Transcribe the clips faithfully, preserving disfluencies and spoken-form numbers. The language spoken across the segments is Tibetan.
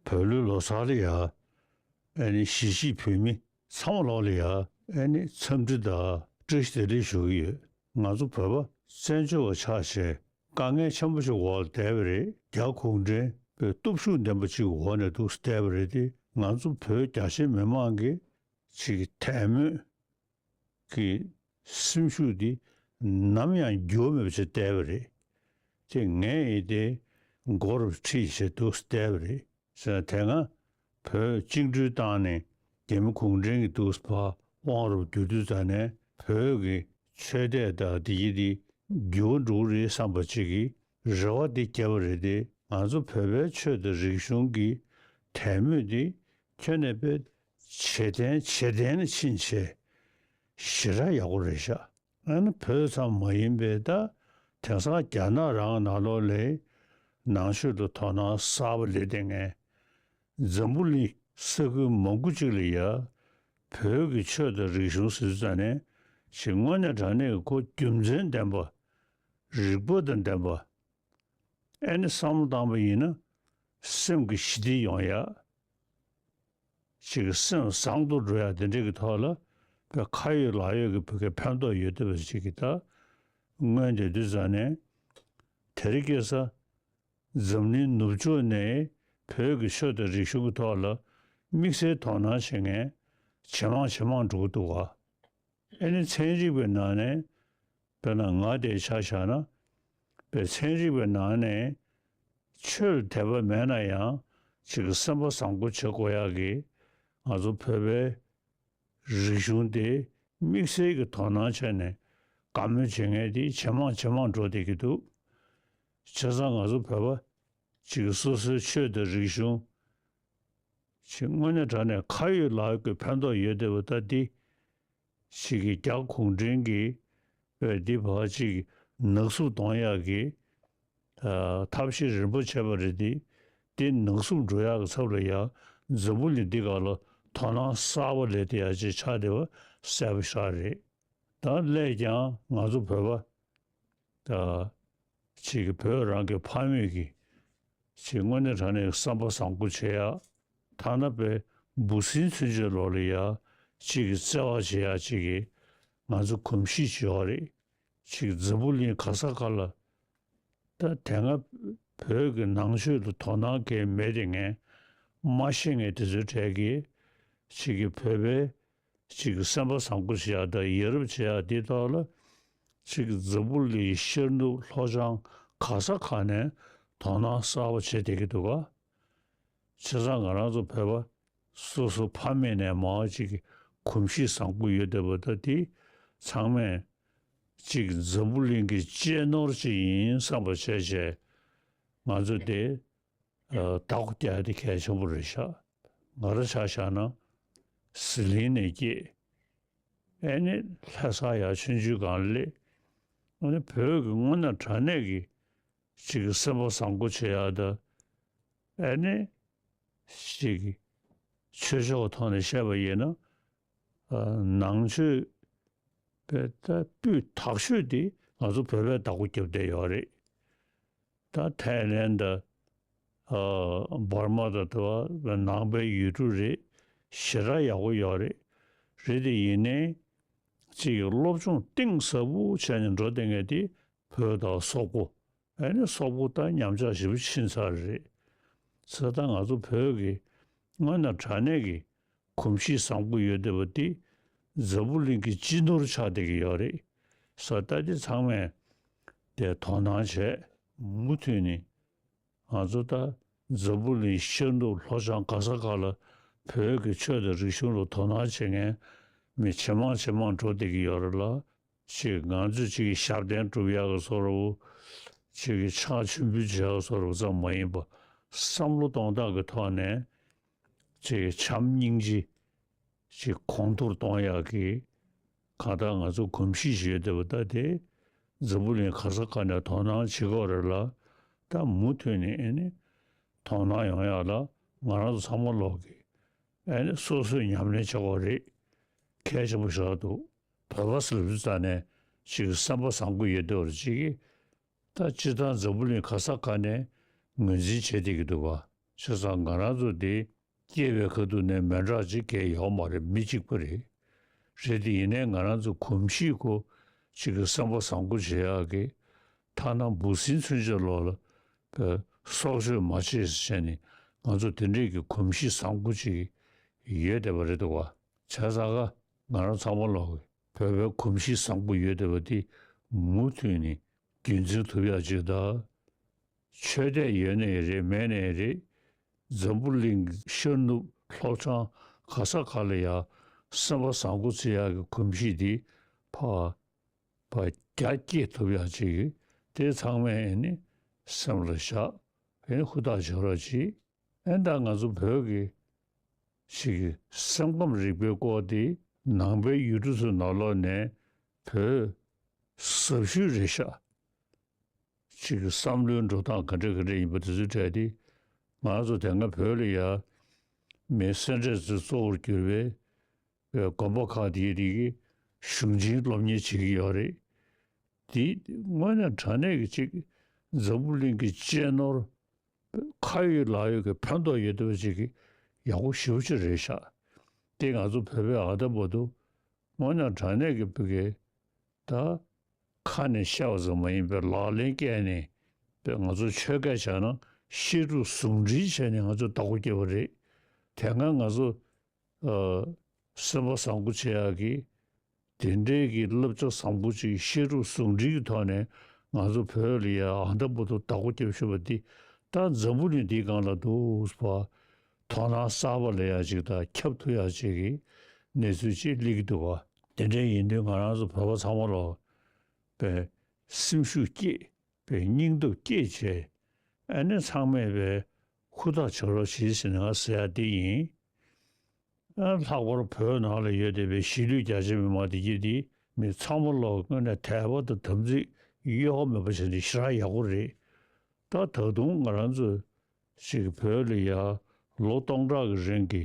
བོད་ལུགས་ལོ་གསར་ལ་ཡ། ཨ་ནི་གཞིས་བྱེས་བོད་མི་ཚང་མ་ལོག་ལ་ཡ། ཨ་ནི་འཚམས་འདྲི་དང་བཀྲ་ཤིས་བདེ་ལེགས་ཞུ་གི་ཡོད། ང་ཚོ་བོད་པ་བཙན་བྱོལ་བ་ཆགས་བྱས་དཀའ་ངལ་ཆེན་པོ་ཞིག་འོག་ལ་བསྡད་པ་རེད། རྒྱ་གུང་ཁྲན་པའི་སྟོབས་ཤུགས་ལྡན་པ་ཅིག་འོག་ནས་འདུག་བསྡད་པ་རེད་དེ། ང་ཚོ་བོད་རྒྱ་ཆེ་མི་མང་གི་ཅིག་དད་མོས་ཀྱི་སེམས་ཤུགས་འདི་ནམ་ཡང་འགྱུར་བ་མེད་པ་ཞིག་བསྡད་པ་རེད། དེ་ངས་ཡིན་ཏེ་མགོ་རུ་ཁྲིད་བྱས་འདུག་བསྡད་པ་རེད། ཟེར་ན་དེ་སྔ་བོད་བཅིངས་འགྲོལ་བཏང་ནས་རྒྱ་མི་གུང་ཁྲན་གྱི་འདུག་ཕར་དབང་རུ་བསྡུ་དུས་ཙ་ནས་བོད་ཀྱི་ཆོས་དད་དང་འདི་ཡི་འདི་འགྱུར་བ་འགྲོ་གི་རེད་བསམ་པ་ཅིག་གི་རེ་བ་འདི་བརྒྱབ་པ་རེད་དེ། ང་ཚོ་བོད་པའི་ཆོས་དང་རིག་གཞུང་གི་དད་མོས་འདི་ཁྱོན་ནས་དཔེ་ཇེ་བརྟན་ཇེ་བརྟན་ལ་ཕྱིན་བྱས་ཞེ་དྲག་ཡག་པོ་རེད་ཤག་ཨ་ནི་བོད་ཙམ་མ་ཡིན་པའི་ད་དེང་སང་རྒྱ་ནག་རང་ནང་ལོགས་ལ་ནང་ཆོས་ལ་དོ་སྣང་གསར་པ་སླེབས་བསྡད་མཁན། འཛམ་བུ་གླིང་ས་ཁུལ་མང་པོ་ཅིག་ལ་ཡ་བོད་ཀྱི་ཆོས་དང་རིག་གཞུང་ཟེར་དུས་ཙ་ནས་ཅིག་དངོས་གནས་དྲང་གནས་ཀྱི་ཁོ་རྒྱུ་མཚན་ལྡན་པ། རིག་པ་དང་ལྡན་པ། ཨ་ནི་བསམ་བློ་བཏང་པ་ཡིན་ན་སེམས་ཀྱི་ཞི་བདེ་ཡོང་ཡ། ཅིག་སེམས་བཟང་དུ་འགྲོ་ཡ་དེ་འདྲ་གི་ཐོག་ལ་བོད་ཁ་ཡོད་ལག་ཡོད་ཀྱི་བོད་སྐད་ཕན་ཐོགས་ཡོད་བསྡད་པ་ཅིག་གི་ད་མངོན་བསྡད་དུས་ཙ་ནས། དེ་རིང་ཁ་སང་འཛམ་གླིང་ནུབ་ཕྱོགས་ནས་བོད་ཀྱི་ཆོས་དང་རིག་གཞུང་གི་ཐོག་ལ་དམིགས་བསལ་དོ་སྣང་བྱེད་མཁན་ཇེ་མང་ཇེ་མང་འགྲོ་གི་འདུག་ག་ཨ་ནི་ཚན་རིག་པའི་ནང་ནས་དཔེར་ན་ང་དེ་ཆ་བཞག་ན། པའི་ཚན་རིག་པའི་ནང་ནས་ཆོས་ལ་དད་པ་མེད་ན་ཡང་ཅིག་གི་སེམས་པ་བཟང་པོ་བྱེད་དགོས་ཡག་གི་ང་ཚོ་བོད་པའི་རིག་གཞུང་དེ་དམིགས་བསལ་གྱི་དོ་སྣང་བྱས་ནས་དགའ་མོས་བྱེད་མཁན་དེ་ཇེ་མང་ཇེ་མང་འགྲོ་བསྡད་ཀྱི་འདུག་བྱས་ཙང་ང་ཚོ་བོད་པ་ཅིག་གི་སོ་སོའི་ཆོས་དང་རིག་གཞུང་ཅིག་དངོས་གནས་དྲང་གནས་ཁ་ཡོད་ལག་ཡོད་ཀྱི་ཕན་ཐོགས་ཡོད་བསྡད་པ་ད་འདི། ཅིག་གིས་རྒྱ་གུང་ཁྲན་གྱིས་པས་འདི་བར་ཅིག་ནག་བསུབ་གཏོང་ཡག་གི་ཨ་ཐབས་ཤེས་རིམ་པ་བྱས་པ་རེད་དེ། འདི་ནག་བསུབ་འགྲོ་ཡག་གི་ཚབ་ལ་ཡ་འཛམ་བུ་གླིང་འདི་སྒང་ལ་དོ་སྣང་གསར་པ་སླེབས་བསྡད་ཡག་ཅིག་ཆགས་བསྡད་པ་གསལ་པོ་ཞིག་རེད། ད་སླད་ཀྱང་ང་ཚོ་བོད་པ་ད་ཅིག་གི་བོད་རང་གི་ཕ་མེས་ཀྱི་ཅིག་དངོས་གནས་དྲང་གནས་བསམ་པ་བཟང་པོ་བྱེད་ཡ། ཐ་ན་པའི་འབུ་སྲིན་ཚུན་ཆད་ལོག་ལ་ཡ་ཅིག་གི་བརྩེ་བ་བྱེད་ཡ་ཅིག་གི་ང་ཚོ་གོམས་གཤིས་ཅིག་ཡོད་རེད། ཅིག་འཛམ་བུ་གླིང་ག་ས་ག་ལ་ད་དེ་སྔ་བོད་ཀྱི་ནང་ཆོས་ལ་དོ་སྣང་གང་མེད་དེ་ངས་མ་ཤེས་མཁན་དེ་ཚོའི་གྲས་ཀྱིས་ཅིག་གི་བོད་པའི་ཅིག་གི་སེམས་པ་བཟང་པོ་བྱེད་ཡག་དང་ཡ་རབས་བྱེད་ཡག་འདི་ཐོག་ལ་ཅིག་འཛམ་བུ་གླིང་ཤར་ནུབ་ལྷོ་བྱང་ག་ས་ག་ནས་དོ་སྣང་གསར་པ་བྱེད་བསྡད་ཀྱི་འདུག་ག་བྱས་ཙང་ང་རང་ཚོ་བོད་པ་སོ་སོ་ཕ་མེས་ནས་མར་ཅིག་གི་གོམས་གཤིས་བཟང་པོ་ཡོད་བསྡད་པ་ད་འདི་ཚང་མས་ཅིག་འཛམ་བུ་གླིང་གི་གཅེས་ནོར་ཅིག་ཡིན་བསམ་པ་བྱས་བྱས་ང་ཚོ་དེ་ཨ་བདག་པོ་རྒྱག་ཡ་དེ་གལ་ཆེན་པོ་རེད་ཤག་ང་རང་ཆ་བཞག་ན་ཟི་ལིང་ནས་སྐྱེས། ཨ་ནི་ལྷ་ས་ཡར་ཆུང་ཆུང་སྒང་སླེབས། ཨ་ནི་བོད་ཀྱི་དངོས་གནས་དྲང་གནས་ཀྱི་ཅིག་གི་སེམས་པ་བཟང་པོ་བྱེད་ཡག་དང་། ཨ་ནི་ཅིག་གི་ཆོས་ཕྱོགས་ཐོག་ནས་བཤད་པ་ཡིན་ན། ཨ་ནང་ཆོས་པའི་ད་སྤུས་དག་ཤོས་དེ་ང་ཚོ་བོད་པས་བདག་པོ་རྒྱབ་བསྡད་ཡོད་རེད། ད་ཐའི་ལེན་དང་ཨ་འབར་མ་དང་དེ་བ་ནང་པའི་ཡུལ་གྲུ་རེད། ཞེ་དྲག་ཡག་པོ་ཡོད་རེད། རེད་དེ་ཡིན་ནའི་ཅིག་གི་སློབ་སྦྱོང་གཏིང་ཟབ་པོ་བྱས་ནས་འགྲོ་བསྡད་མཁན་དེ་བོད་དང་སོག་པོ། ཨ་ནི་སོག་པོ་ད་ཉམས་ཆག་ཞེ་པོ་ཕྱིན་ཚར་རེད། ས་ད་ང་ཚོ་བོད་ཀྱི་དངོས་གནས་དྲང་གནས་ཀྱི་གོམས་གཤིས་བཟང་པོ་ཡོད་བསྡད་པ་འདི་འཛམ་བུ་གླིང་གི་སྤྱི་ནོར་ཆགས་བསྡད་ཀྱི་ཡོད་རེད། ས་ད་འདི་ཚང་མས་དེ་དོ་སྣང་བྱས། མུ་མཐུད་ནས་ང་ཚོ་ད་འཛམ་བུ་གླིང་ཤར་ནུབ་ལྷོ་བྱང་ག་ས་ག་ལ་བོད་ཀྱི་ཆོས་དང་རིག་གཞུང་ལ་དོ་སྣང་བྱེད་མཁན་མི་ཇེ་མང་ཇེ་མང་འགྲོ་བསྡད་ཀྱི་ཡོད་རེད་ལ། ཅིག་ང་ཚོས་ཅིག་གི་ཞབས་བརྟན་སྒྲུབ་ཡག་གི་བཟོ་འདྲ་བོ། ཅིག་གི་ཕྱག་མཆོད་འབུལ་བྱེད་ཡག་གི་བཟོ་འདྲ་བོ་ཙམ་མ་ཡིན་པ། བསམ་བློ་གཏོང་སྟངས་ཀྱི་ཐོག་ནས་ཅིག་གི་བྱམས་སྙིང་རྗེ་ཅིག་གོང་མཐོར་གཏོང་ཡག་གི་གང་ལྟར་ང་ཚོ་གོམས་གཤིས་ཤིག་ཡོད་བསྡད་པ་ད་དེ་འཛམ་བུ་གླིང་ག་ས་ག་ནས་དོ་སྣང་བྱེད་ཀྱི་ཡོད་རེད་ལ། ད་མུ་མཐུད་ནས་ཨ་ནི་དོ་སྣང་ཡོང་ཡག་ལ་ང་རང་ཚོ་ཚང་མ་ལོག་གི་ཨ་ནི་སོ་སོས་ཉམས་ལེན་བྱེད་དགོས་རེད། གལ་ཆེན་པོ་ཞིག་རེད་འདུག་བོད་པ་ཟེར་ལབ་དུས་ཙ་ནས་ཅིག་བསམ་པ་བཟང་པོ་ཡོད་བསྡད་པ་ཅིག་གིས། ད་སྤྱིར་བཏང་འཛམ་བུ་གླིང་ག་ས་ག་ནས་ངོས་འཛིན་བྱེད་བསྡད་ཀྱི་འདུག་ག་བྱས་ཙང་ང་རང་ཚོ་འདི་སྐྱེས་པའི་ཁ་ཐུག་ནས་མི་འདྲ་ཅིག་གས་ཡོད་མ་རེད། མི་གཅིག་པ་རེད། རེད་དེ་ཡིན་ནའི་ང་རང་ཚོ་གོམས་གཤིས་ཁོ་གཅིག་གི་སེམས་པ་བཟང་པོ་བྱེད་ཡག་གི་ཐ་ན་འབུ་སྲིན་ཚུན་ཆད་ལོག་ལ་སྲོག་གཅོད་མ་བྱེད་ཟེར་བྱས་ནས་ང་ཚོ་དེ་འདྲས་ཀྱི་གོམས་གཤིས་བཟང་པོ་ཅིག་ཡོད་བསྡད་པ་རེད་འདུག་བ། བྱས་ཙང་ང་རང་ཚང་མ་ལོག་གི་བོད་པའི་གོམས་གཤིས་བཟང་པོ་ཡོད་བསྡད་པ་དེ་མུ་མཐུད་ནས་རྒྱུན་འཛིན་ཐུབ་ཡག་ཅིག་དང་། ཆོས་དད་ཡོད་ནའི་རེད། མེད་ནའི་རེད། འཛམ་བུ་གླིང་ཤར་ནུབ་ལྷོ་བྱང་ག་ས་ག་ལ་ཡ་སེམས་པ་བཟང་པོ་བྱེད་ཡག་གི་གོམས་གཤིས་འདི་ཕར་ཕར་རྒྱ་སྐྱེད་ཐུབ་ཡག་ཅིག་གི་དེ་ཚང་མས་ཨེ་ནི་སེམས་ལ་བཞག་ཨེ་ནི་ཧུར་ཐག་བྱེད་རོགས་གྱིས། ཨེ་ད་ང་ཚོ་བོད་ཀྱི་ཞིག་གི་སེམས་ཁམས་རིག་པའི་སྐོར་དེ་ནང་པའི་ཡུལ་གྲུ་ཚོའི་ནང་ལོགས་ནས་བོད་ཟབ་ཤོས་རེད་ཤག་ཅིག་གི་བསམ་བློའི་འགྲོ་སྟངས་ག་འདྲ་ག་འདྲ་ཡིན་པ་དེ་ཚོའི་གྲས་དེ་ང་ཚོ་དེ་སྔ་བོད་ལ་ཡ་མི་སེ་འབྲས་ཚོས་གཙོ་བོར་གྱུར་པའི་དགོན་པ་ཁག་དེའི་རིགས་ཀྱི་གཞུང་ཆེན་སློབ་གཉེར་བྱེད་ཀྱི་ཡོད་རེད། དེ་དངོས་གནས་དྲང་གནས་ཀྱི་ཅིག་འཛམ་བུ་གླིང་གི་གཅེས་ནོར་ཁ་ཡོད་ལག་ཡོད་ཀྱི་ཕན་ཐོགས་ཡོད་བསྡད་པ་ཅིག་གི་ཡག་པོ་ཞེ་པོ་ཅིག་རེད་ཤག་དེ་ང་ཚོ་བོད་པའི་ཨ་ད་བར་དུ་དངོས་གནས་དྲང་གནས་ཀྱི་བོད་ཀྱི་ད་ཁ་ནས་བཤད་པ་ཙམ་མ་ཡིན་པའི་ལག་ལེན་བཀལ་ནས་པའི་ང་ཚོ་ཆོས་སྐད་བྱས་ན་བཤད་སྒྲུབ་ཟུང་འབྲེལ་བྱས་ནས་ང་ཚོ་བདག་པོ་རྒྱབ་པ་རེད། དེ་སྔ་ང་ཚོ་ཨ་སེམས་པ་བཟང་པོ་བྱེད་ཡག་གི་དེ་འདྲའི་གི་བསླབ་བྱ་བཟང་པོ་ཅིག་བཤད་སྒྲུབ་ཟུང་འབྲེལ་གྱི་ཐོག་ནས་ང་ཚོ་བོད་ལ་ཡ་ཨ་ད་བར་དུ་བདག་པོ་རྒྱབ་ཤོར་བ་འདི་ད་འཛམ་བུ་གླིང་འདིའི་སྒང་ལ་འདུག་པ་དོ་སྣང་གསར་པ་ལེན་ཡག་ཅིག་དང་ཁྱབ་ཐུབ་ཡག་ཅིག་གི་གནས་ཚུལ་ཅིག་སླེབས་ཀྱི་འདུག་པ། དེ་འདྲ་ཡིན་དུས་ང་རང་ཚོ་བོད་པ་ཚང་མ་ལོག་པའི་སེམས་ཤུགས་བསྐྱེད་པའི་སྙིང་སྟོབས་བསྐྱེད་བྱས་ཨ་ནི་ཚང་མས་པའི་ཧུར་ཐག་བྱེད་རོགས་བྱེད་ཟེར་ནས་ང་ཟེར་ཡག་འདི་ཡིན། ཨ་ལྷག་པར་བོད་ནང་ལ་ཡོད་བསྡད་པའི་གཞིས་ལུས་རྒྱ་ཆེ་མི་མང་དེ་གྱིས་དེ་མི་ཚང་མ་ལོག་དངོས་གནས་དད་པ་དང་དམ་ཚིག་གཡོ་བ་མེད་པ་བྱས་ནས་ཞེ་དྲག་ཡག་པོ་རེད། ད་ད་དུང་ང་རང་ཚོ་ཅིག་བོད་ལ་ཡ་ལོ་སྟོང་ཕྲག་གི་རིང་གི་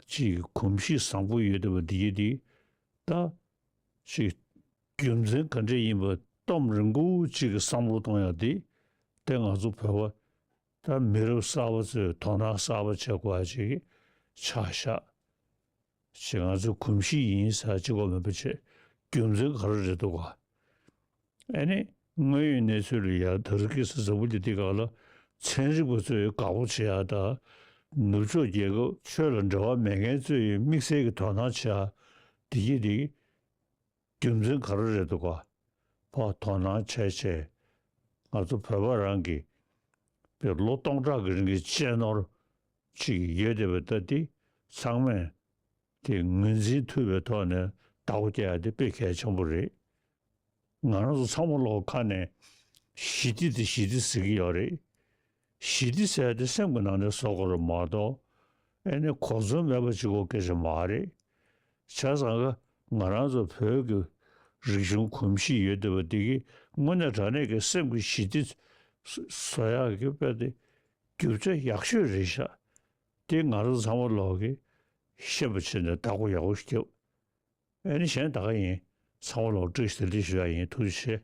ཅིག་གོམས་གཤིས་བཟང་པོ་ཡོད་བསྡད་པ་དེ་གྱིས་དེ་ད་ཅིག་རྒྱུ་མཚན་ག་འདྲ་ཡིན་པ་གཏམ་རིང་པོ་ཅིག་གི་བསམ་བློ་གཏོང་ཡག་དེ་དེ་ང་ཚོ་བོད་པ་ད་མི་རབས་གསར་པ་ཚོས་དོ་སྣང་གསར་པ་བྱེད་དགོས་ཡག་ཅིག་ཆགས་ཤག་ཅིག་ང་ཚོའི་གོམས་གཤིས་ཡིན་ཟེར་ཅིག་གོ་མེད་པ་བྱས་རྒྱུ་མཚན་ག་རེ་རེད་འདུག་ག་ཨ་ནི་དངོས་ཡོད་གནས་ཚུལ་ལ་ཡ་ད་རུ་ཁི་སི་འཛམ་བུ་གླིང་འདི་སྒང་ལ་ཚན་རིག་པ་ཚོས་དགའ་པོ་བྱེད་ཡག་དང་ནུབ་ཕྱོགས་རྒྱལ་ཁབ་ཆོས་ལ་འབྲེལ་བ་མེད་མཁན་ཚོས་དམིགས་བསལ་གྱི་དོ་སྣང་བྱེད་ཡག་དེ་གྱིས་དེ་རྒྱུ་མཚན་ག་རེ་རེད་འདུག་ག་ཕར་དོ་སྣང་བྱས་བྱས་ང་ཚོ་བོད་པ་རང་གི་པའི་ལོ་སྟོང་ཕྲག་གི་རིང་གི་གཅེས་ནོར་ཅིག་ཡོད་བསྡད་པ་ད་འདི་ཚང་མས་དེ་ངོས་འཛིན་ཐུབ་པའི་ཐོག་ནས་བདག་པོ་རྒྱག་ཡག་དེ་དཔེ་གལ་ཆེན་པོ་རེད། ང་རང་ཚོ་ཚང་མ་ལོག་ཁ་ནས་ཞི་བདེ་དེ་ཞི་བདེ་ཟེར་གྱི་ཡོད་རེད། ཞི་བདེ་ཟེར་ཡག་དེ་སེམས་ཀྱི་ནང་ནས་བཟོ་དགོས་རེད་མ་གཏོགས་ཨེ་ནི་གོ་མཚོན་མེད་པ་ཅིག་གོ་སྐད་ཆ་མ་རེད། བྱས་ཙང་ང་རང་ཚོ་བོད་ཀྱི་རིག་གཞུང་གོམས་གཤིས་ཡོད་བསྡད་པ་འདི་གིས་དངོས་གནས་དྲང་གནས་ཀྱི་སེམས་ཀྱི་ཞི་བདེ་བཟོ་ཡག་གི་དཔེ་དེ་རྒྱུ་ཆ་ཡག་ཤོས་རེད་ཤག་དེ་ང་རང་ཚོ་ཚང་མ་ལོག་གིས་ཤེས་པ་བྱས་ནས་བདག་པོ་ཡག་པོ་ཞིག་རྒྱབ། ཨེ་ནི་གཞན་ད་ག་ཡིན། ཚང་མ་ལོག་བཀྲ་ཤིས་བདེ་ལེགས་ཞུ་ཡག་ཡིན། ཐུགས་རྗེ་ཆེ།